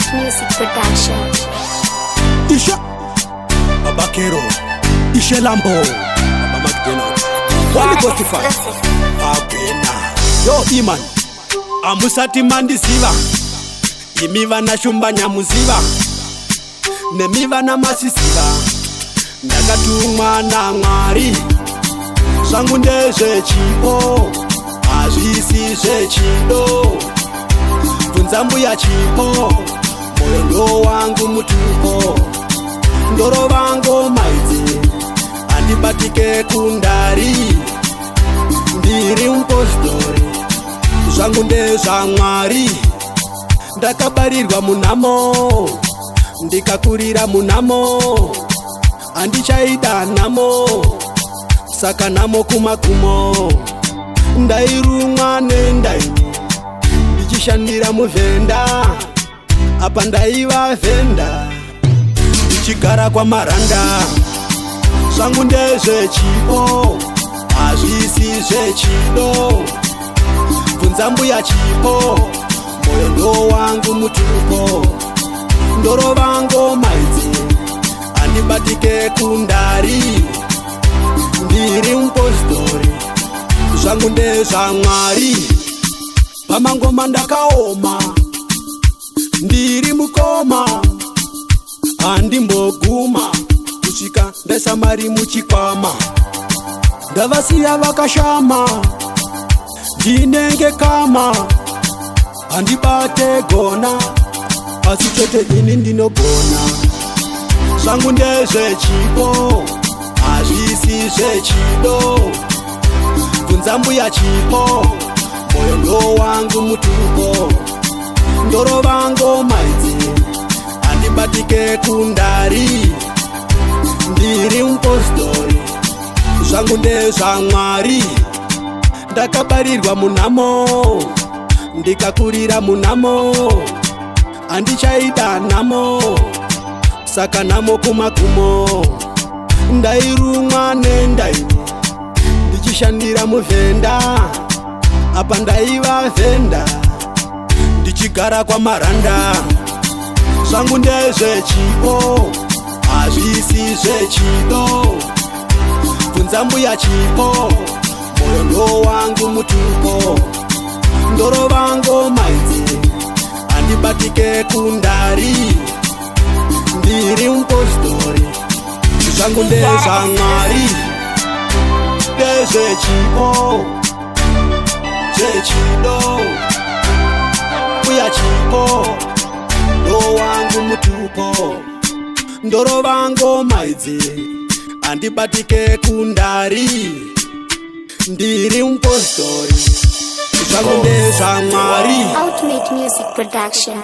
Ultimate Music Production. Isha Baba Kero, Ishe Lambo, Baba McDonald, Holy Ghost fire. Agwena yo Iman, amusati mandiziva, imi vana Shumba nyamuziva, nemi vana Masiziva, ndakatumwa naMwari, zvangu ndezvechipo, hazvisi zvechido. Bvunza mbuya Chipo, moyo ndo wangu mutupo, ndorova ngoma idzi, handibatike kundari, ndiri mupostori, zvangu ndezvaMwari. Ndakabarirwa munhamo, ndikakurira munhamo, handichaida nhamo, saka nhamo kumagumo. Ndairumwa nendaini ndichishandira muvhenda, apa ndaiva vhenda, ndichigara kwamaranda. Zvangu ndezvechipo, hazvisi zvechido. Bvunza mbuya Chipo, moyo ndo wangu mutupo, ndorova ngoma idzi, handibatike kundari, ndiri mupostori, zvangu ndezvaMwari. Pamangoma ndakaoma, ndiri mukoma, handimboguma kusvika ndaisa mari muchikwama. Ndavasiya vakashama, ndinenge kama, handibate gona, asi chete ini ndinogona. Zvangu ndezvechipo, hazvisi zvechido. Bvunza mbuya Chipo, moyo ndo wangu mutupo, ndorova ngoma idzi, handibatike kundari, ndiri mupostori, zvangu ndezvaMwari. Ndakabarirwa munhamo, ndikakurira munhamo, handichaida nhamo, saka nhamo kumagumo. Ndairumwa nendaini ndichishandira muvhenda, apa ndaiva vhenda, ndichigara kwamaranda. Zvangu ndezvechipo, hazvisi zvechido. Bvunza mbuya Chipo, moyo ndo wangu mutupo, ndorova ngoma idzi, handibatike kundari, ndiri mupostori, zvangu ndezvaMwari. Ndezvechipo, zvechido, mbuya Chipo, ndo wangu mutupo, ndorova ngoma idzi, handibatike kundari, ndiri mupostori, zvangu ndezvaMwari. Ultimate Music Production.